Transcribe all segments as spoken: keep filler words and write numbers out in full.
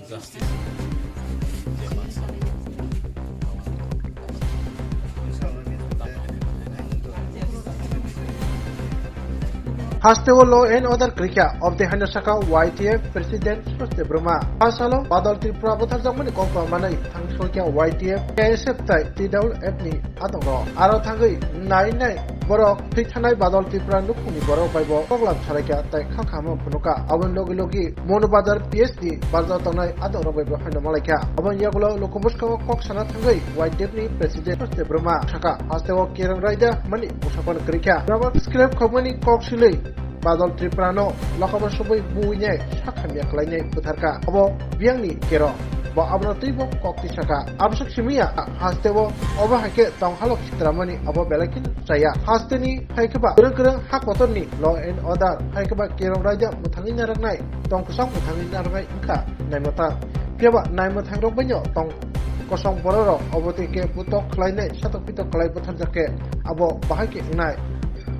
Justice. Hasteo law and order kwrwikha, obde haino saka Y T F President Sosde Bruma. Pasalo Badal Tripura butharjakmani kokba manwi thangsoikha Y T F, K S F tai T W F ni adongrok. Aro thangwi nai nai borok thwi thanai Badal Tripura nukhungni borok bai bo koklam salaikha tai kha khama phunukha. Aboni logi logi Monu Bazar P S ni barjao tongnai adongrok bai bo haino malaikha. Aboni yagulo luku bwskango kok sana thangwi Y T F ni President Sosde Bruma saka, hasteo kerong raida mani busapan kwrwikha. Rubber scrap khokmani kok silwi Badal Tripura no lokabra subui buinai sakhamya khlainai butharkha. Abo biyangni kero. Bo abono twibo kok tisakha. Abswk simiya hasteo obo haikhe tonghalok sitramani abo belai kheno chaya. Hasteni hai khe ba kwrwng kwrwng ha kotorni law and order hai khe ba kerong raida mwthangwi narwknai, tong kwchang mwthangwi narwknai wngkha naimwthang. Phiya ba naimwthangrok baino tong kosong bororok obo twi khe butok khlainai satok pitok khlai butharjak khe abo bahai khe wngnai.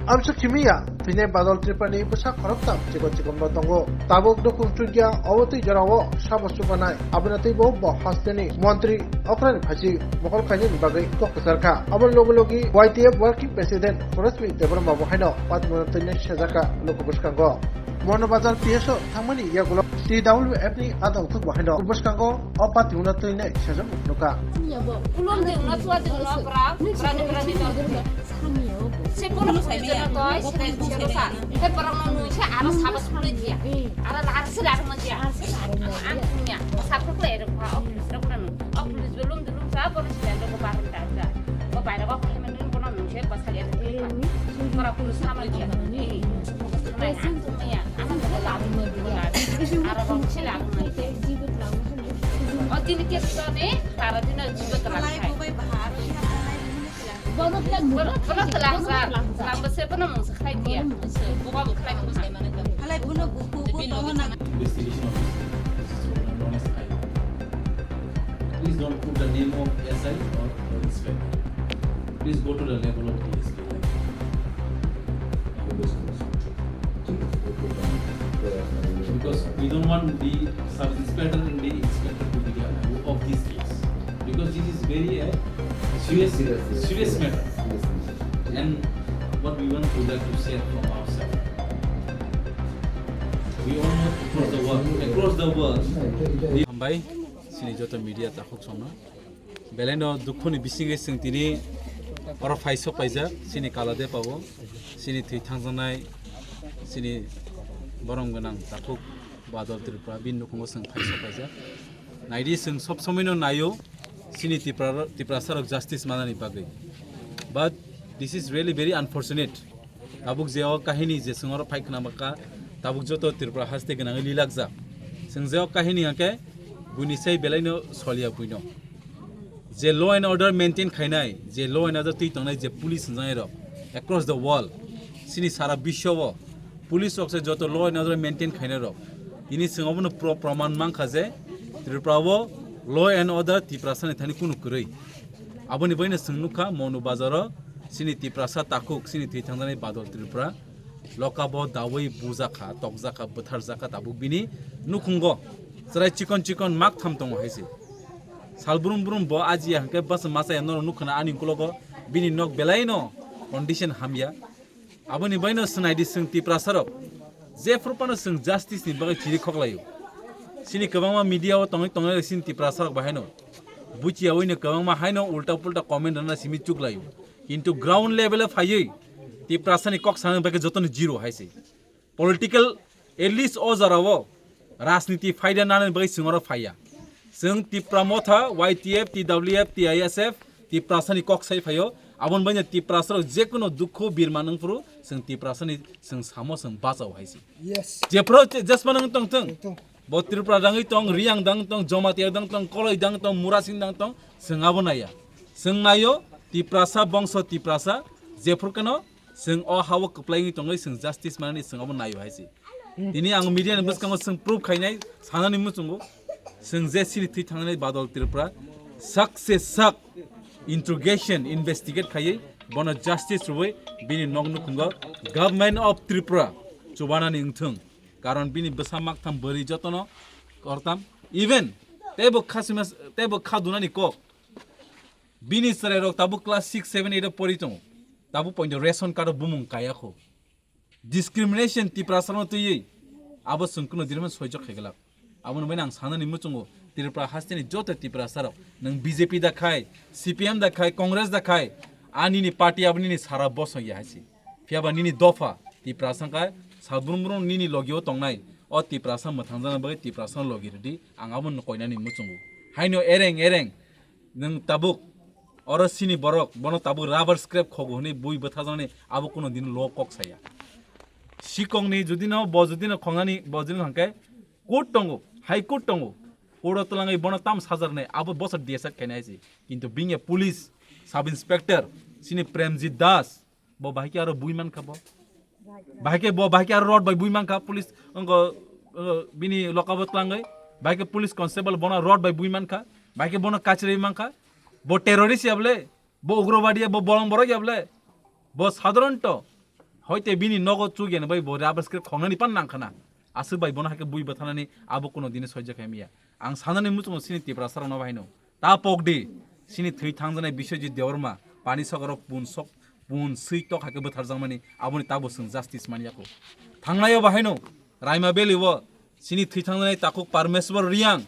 Amswk simiya thwinai Badal Tripurani bwsa khoroktham chikon chikonbo tongo. Tabuk nukhung chukya obo twi jorao sabo chubanai. Aboni twibo bo hasteni montri okrani phachi mokol kainani bagwi kok kwcharkha. Aboni logi logi Y T F Working President Forestmi Debbarma bo haino patmano twinai sejakha luku bwskango. Monu Bazar P S o thangmani yagulo T W F ni adong thwk bo haino bwskango o patmano twinai sejak nukha. Kulon de uno tua de uno bra, bra de bra de. Se pono se jana toi, se de se sa. He parang no nui se aro sabas puli dia. Aro lar se lar ma dia. Ang punya. Sa ko ko ero pa, o police ro ko no. O police belum belum sa, police belum ko parang ta sa. Ko bai ro ko he men ko no nui se pasal ya. Para police sama dia. Ang punya. Ang ko lagu ma dia. Aro ko se lagu ma dia. O tini ke sa ne, para tini jibat. Bono flag, bono flag, bono flag, bono flag. Lamba se bono mungsa khai dia. Boba bo khai mungsa. Halai bono buku bo tongo na. Investigation officer, this is known as I. Please don't put the name of S I or, or inspector. Please go to the level of D S P. Because we don't want the sub inspector and the inspector to be the above of this case. Because this is very a serious, serious matter. And what we want to like to share from our side. We all know across the world, across the world, the Hambai, sini joto media takhuk somno. Belai no dukhu ni bisingo chwng tini oro phai sok paijak, chini Kaladepa o, chini thwi thangjaknai, chini borom gwnang takhuk Badal Tripura, bini nukhungo chwng phai sok paijak. Naidi, chwng sob somoi no naio, chini Tipra, Tiprasa rok justice manani bagwi. But this is really very unfortunate. Tabuk je o kahini je chwng oro phai khna bwkha, tabuk joto Tripura haste gwnangwi lilakjak. Chwng je o kahini hwnkhe buini sai belai no soliya buino. Je law and order maintain khainai, je law and order twi tongnai, je police hwnjaknai rok across the world, chini sara biswo o police rok se joto law and order maintain khainai rok. Tini chwng obono pro-, proman mankha je Tripura o law and order Tiprasa ni thani kunu kwrwi. Aboni bagwino chwng nukha Monu Bazar o chini Tiprasa takhuk, chini thwi thangjaknai Badal Tripura lokabo dawi bujakha, tokjakha, bwtharjakha, tabuk bini nukhungo chwrai chikon chikon mak tham tongo hai se. Sal brum brum bo ajiya hwnkhe bwsa masa ya norok nukha na ani ukulogo bini nok belai no condition hamya. Aboni baino swnaidi chwng Tiprasa rok jephru phano chwng justice ni bagwi chiri khoklaio. Chini kwbangma media o tongwi tongnai chini Tiprasa rok bahaino buchiyawi no kwbangma haino ulta pulta comment rwna simi chuklaio. Kintu ground level o phaiwi Tiprasa ni kok sana bagwi jotono zero hai se. Political, at least o jora o rajniti phaida nani bagwi chwng oro phaiya. Chwng Tipra Motha, Y T F, T W F, T I S F, Tiprasa ni kok sai phaio. Aboni bagwi Tiprasa rok jekunu dukhu birma nangphuru chwng Tiprasa ni chwng samo chwng bachao hai se. Yes. Jephru je-, jesma nang tong thung. Tong thung. Bo Tripura dangwi tong, Riyang dang tong, Jamatia dang tong, Koloi dang tong, Murasing dang tong, chwng abo naiya. Chwng naio Tiprasa bongso Tiprasa jephru kano chwng o ha-o kwplai wngwi tongwi chwng justice manani chwng obo naio hai se. Tini ang media ni bwskango chwng proof khainai sanani muchungo chwng je chini thwi thangnani Badal Tripura sak se sak interrogation, investigate khaiwi bono justice rwui bini nok nukhungo Government of Tripura chubanani wngthung. Karon bini bwsa maktham bwrwi jotono kortam Even teibo kha sima, teibo kha dunani kok. Bini chwrairok tabuk class six, seven, eight o pori tongo. Tabuk poito ration card o bumung kaya kho. Discrimination Tiprasarokno twiwi abo chwng kuno diriman soijo khaiglak. Aboni baino ang sanani muchungo Tripura hasteni joto Tiprasarok, nwng B J P da khai, C P M da khai, Congress da khai, a nini party abo nini sara bosong ya hai se. Phiyaba nini dopha Tiprasa wngkha, salbrum brum nini logio tongnai, o Tiprasa mwthangjakna bagwi Tiprasano logi rwdi, ang abono koinani muchungo. Haino ereng ereng nwng tabuk oro sini borok bono tabuk rubber scrap khogo hwnwi bui bwthajaknani abo kuno din lo kok saya. Sikongni judino bo judino khongnani bo judino hwnkhe court tongo, High Court tongo. Court o twlangwi bono tam sajarnai abo bosor D S R khainai se. Kintu bini police, sub inspector, sini Premjit Das, bo bahai khe aro bui mankha bo. Bahai khe bo bahai khe aro rod bai bui mankha police, ongo, ongo bini lokabo twlangwi. Bahai khe police constable bono rod bai bui mankha. Bahai khe bono kachirwi mankha. Bo terrorist ya bole, bo ugrobadi ya, bo bolong borok ya bole. Bo sadharanto hoite bini nogo chugyan bai bo rubber scrap khongnani pan nangkhana. Aswk bai bono hai khe bui bwthanani abo kuno dini soijo khaimiya. Ang sanani muchungo sini Tiprasarokno bahaino. Ta pokdi, sini thwi thangjanai Biswajit Debbarma, pani sokorok pun sok, pun swi tok hai khe bwtharjakmani, aboni tabo chwng justice manyakho. Thangnaio bahaino, Raima Valley o, sini thwi thangjanai takhuk Parmeswar Riang,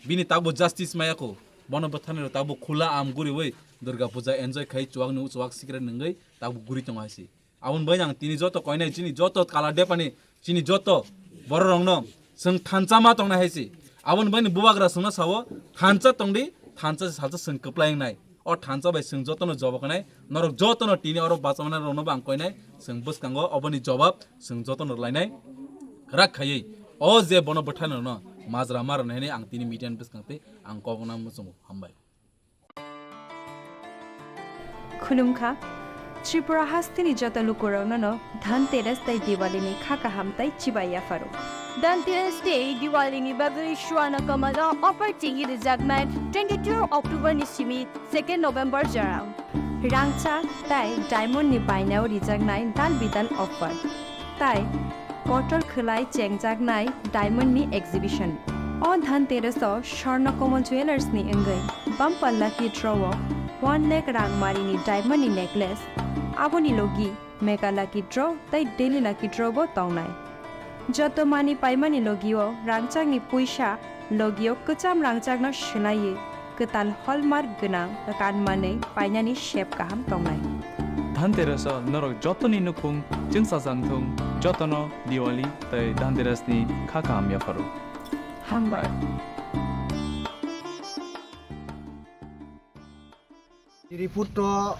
bini tabo justice mayakho. Bono bwtharnai rok tabo khula am guriwi Durga Puja enjoy khai chuwak nu chuwak sikre nungwi tabo guri tongo hai se. Aboni bagwi ang tini joto koinai chini joto kala depani chini joto bororokno chwng thansa ma tongnai hai se. Aboni bagwi bubagra chwngno sao thansa tongdi, thansa se salsa chwng kwplai wngnai. O thansa bai chwng jotono jobab khainai, norok jotono tini oro bachama rokno bo ang koinai, chwng bwskango oboni jobab chwng jotono rwlainai rak khaiwi. O je bono bwtharnai rokno majra ma rwnai hwnwi ang tini media ni bwskang twi ang kok no muchungo. Hambai. Khulumkha. Tripura hasteni joto lukurokno no Dhanteras tei Diwali ni kha kaham tei chibai yapharo. Dhanteras tei Diwali ni bagwi Swarna Kamal o offer chengwi rwjaknai twenty-two October ni simi second November jorao. Rangchak tei diamond ni bainao rijaknai dal bidal offer. Tai kotor khwlai chengjaknai diamond ni exhibition. O Dhanteras o Swarna Kamal Jewellers ni wngwi bumper lucky draw o one lakh rang mari ni diamond ni necklace, aboni logi mega lucky draw tei daily lucky draw bo tongnai. Joto mani paimani logio rangchakni puisa logio kwcham rangchakno swlaiwi kwtal hallmark gwnang kanmanwi painani sep kaham tongnai. Dhanteras o norok jotoni nukhung chwngsajak thung, jotono Diwali tei Dhanteras ni kha kaham yapharo. Hambai. Report to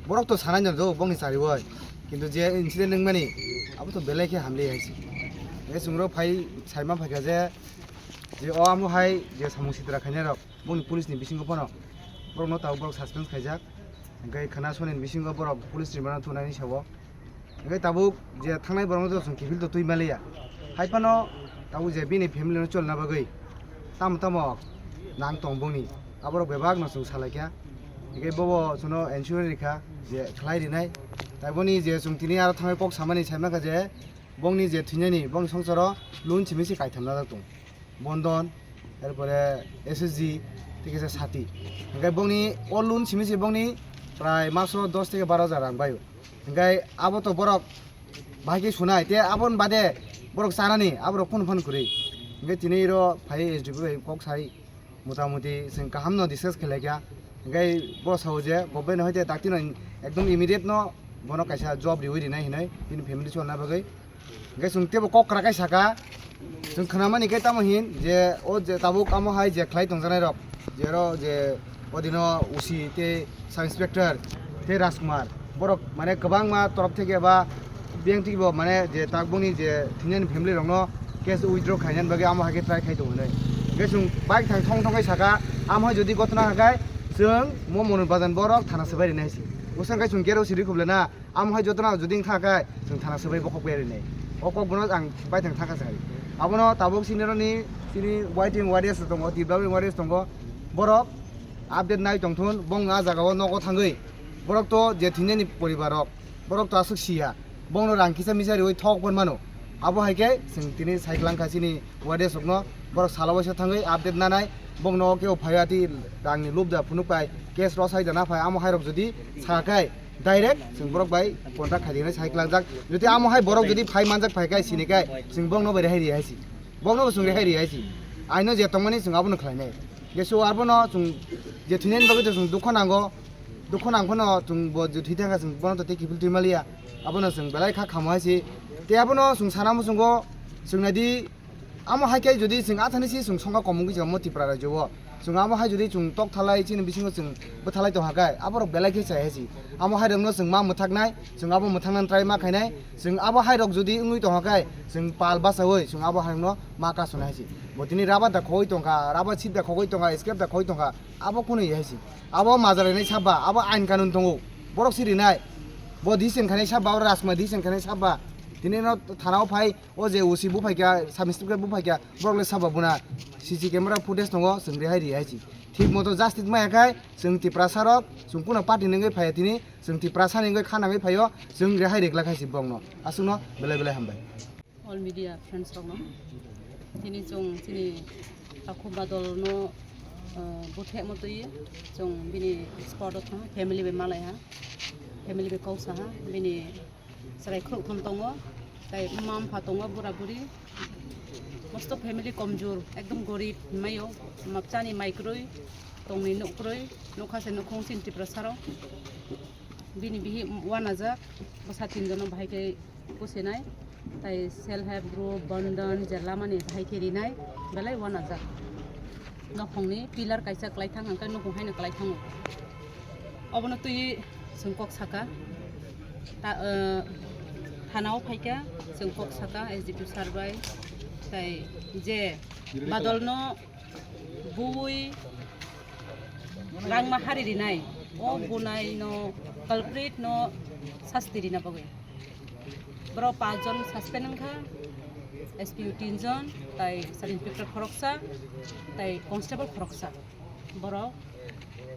borok to sanai no do bongni sari oi, kintu je incident wngmani abo to belai khe hamli hai se. Hingke chwng rok phai saima phaikha je, je o amo hai je samung sitra khainai rok bongni police ni bisingo phano borok no tabuk borok suspense khaijak, hingke khana soni ni bisingo borok police ni mano thunani sao. Hingke tabuk je thangnai borok no joto chwng kiphil to twi maliya. Hai phano tabuk je bini family no cholna bagwi tamo tamo nang tong bongni, aborok bebak no chwng salaikha. Hingke bobo chwngno insurance rikha je khlai rinai. Tai boni je chwng tini aro thangwi kok samani sai mankha je bongni je thwinani bongni songsaro loan simi se kaitham najak tong. Bondon, erpore S S G, thik ase sati. Hingke bongni o loan simi se bongni prai maso dos theke baro hajar rang baio. Hingke abo to borok bahai khe sunai, te aboni bade borok chanani, aborok phone phone kwrwi. Hingke tini ro phai S D P bai kok sai, motamuti chwng kaham no discuss khlai kha. Hingke bo sao je government hoite dakti no ekdom immediate no bono kaisa job riwi rinai hinwi bini family cholna bagwi. Hingke chwng tebo kok kwrak khe saka, chwng khnamani khe tamo hin je o je tabuk amo hai je khlai tongjaknai rok, je ro je odino O C tei sub inspector tei Rajkumar, borok mane kwbangma torop theke ba biyang thwibo mane je tabukni je thwinani family rokno case withdraw khainani bagwi amo hai khe try khai tongo hinwi. Hingke chwng bike thang thong thong khe saka, amo hai jodi gotna hwnkhe chwng mo Moyol Bazar borok thana swbai rinai se. Bwswk khe chwng gate o siri khublana. Amo hai jotono jodi wngkha khe chwng thana swbai bokhok bai rinai. O kok bono ang baithang thangkha sai. Abono tabuk sinironi chini Y T M warriors tongo, T W M warriors tongo. Borok update nai tongthun, bong a jagao nogo thangwi. Borok to je thwinani poribar rok, borok to aswk siya. Bongno rang kisa misa riwi thok pon mano. Abo hai khe chwng tini cycle wngkha chini warriors rokno. Borok salo waisa thangwi update nanai, bokno kebo phaiya ti rangni lubda phunuk pai, case rosai da na phai, amo hairok jodi sakai direct chwng borok bai contract khai dinai sai klangjak. Jodi amo hai borok jodi phai manjak phai kai sini kai, chwng bokno bai rehai ri hai si. Bokno bo chwng rehai ri hai si. Aino je tongmani chwng abono khlainai. Jesu abono chwng je thwinani bagwi to chwng dukho nango. Dukho nang phano chwng bo je thwi thangkha chwng bono to tei kiphil twi maliya. Abono chwng belai kha khamo hai si. Tei abono chwng sana muchungo chwng naidi. Amo hai khe jodi chwng athani si chwng songkha komung kisa mo Tipra rajyo o. Chwng amo hai jodi chwng tok thalai chini bisingo chwng bwthalai tong hakai, aborok belai khe chai hai si. Amo hai rokno chwng ma mwthaknai, chwng abo mwthaknani try ma khainai, chwng abo hai rok jodi wngwi tong hakai, chwng pal bachaui chwng abo hai rokno ma kasonai hai si. Bo tini rubber da khogwi tongkha, rubber sheet da khogwi tongkha, scrap da khogwi tongkha, abo kunu hai si. Abo majarainai sabba, abo ain kanun tongo. Borok si rinai. Bo decision khainai sabba, abo Rajkumar decision khainai sabba. Tini no thana o phai, o je O C buphaikha, sub inspector buphaikha, borok le sabo buna C C camera footage tongo, chwng rehai ri hai si. Thik moto justice maya khai, chwng Tiprasa rok, chwng kuna party ni wngwi phaiya tini, chwng Tiprasa ni wngwi kha nangwi phaio, chwng rehai ri glak hai si borokno. Aswkno belai belai hambai. All media friends rokno. Tini chwng chini Takhuk Badal no, uh, buthe motwi chwng bini spot o thang family bai malai ha, family bai kok sa ha, bini Chwrai khwrwk thum tongo, tai mma mpha tongo, bura buri. Mosto family komjur, ekdom gorib hinmaio. Mapchani mai kwrwi, tongni nuk kwrwi, nukha se nukhung chini Tiprasa rok. Bini bihi wanajak, bwsa tinjono bahai khe kusinai. Tai self help group, bandhan, je lamani bahai khe rinai, belai wanajak. Nokhungni pillar kaisa kwlai thang, hwnkhe nukhung haino kwlai thango. Obono twi chwng kok saka. Ta, eh, thana o phaikha, chwng kok saka S D P sir bai. Tai je Badal no bui rangma hari rinai, o bunai no culprit no sasti rina bagwi. Borok panch jon suspend wngkha, S P O tin jon, tai sub inspector khoroksa, tai constable khoroksa. Borok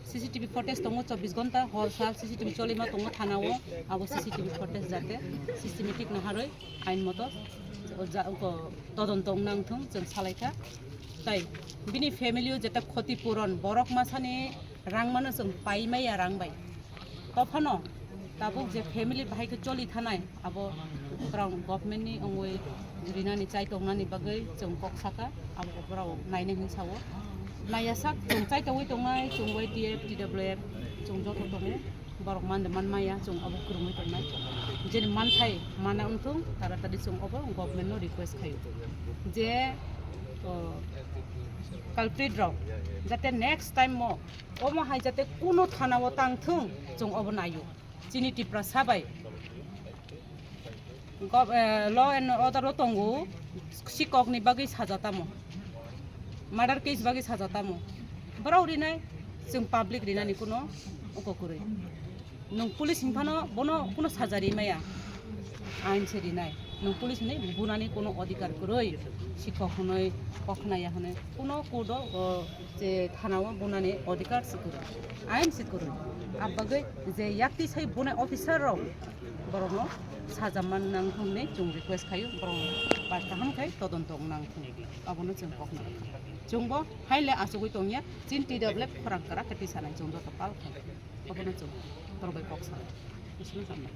C C T V footage tongo chobbish ghonta, hor sal C C T V cholima tongo thana o, abo C C T V footage jate systematic naharwi ain moto o ja-, o todonto wngna wngthung chwng salaikha. Tai bini family o jeta khoti puron borok masani rang mano chwng pai maya rang bai. Tophano tabuk je family bahai khe choli thanai, abo borok government ni wngwi rinani chai tongnani bagwi chwng kok saka, abo borok naina hin sao. Naiya sak chwng chai tongwi tongnai, chwng Y T F, T W F, chwng joto tongo, borok mande man maya, chwng abo kwrwngwi tongnai. Jeni manthai mana wngthung, taratari chwng obo government no request khaio je, o, culprit rok jate next time mo omo hai jate kuno thana o tang thung, chwng obo naio. Chini Tiprasa bai gov-, eh, law and order o tongo, sikok ni bagwi saja tamo, murder case bagwi saja tamo, borok rinai, chwng public rinani kuno oko kwrwi. Nwng police hwnphano bono kuno saja ri maya, ain se rinai. Nwng police hwnwi bunani kuno odhikar kwrwi, sikhok hwnwi kokhnaya hwnwi kuno court o, o, je thana o bunani odhikar se kwrwi, ain se kwrwi. Abagwi je yakti sai bunai officer rok borokno saja man nang hwnwi chwng request khaio, borok bai kaham khai todonto wng nang hwnwi abono chwng kokna. Chwngbo haile achugwi tongya, chin T W F khorang kwrak khe tisanai chwng joto pal khai. Obono chwng borok bai kok sanai. Bisingtwi hambai.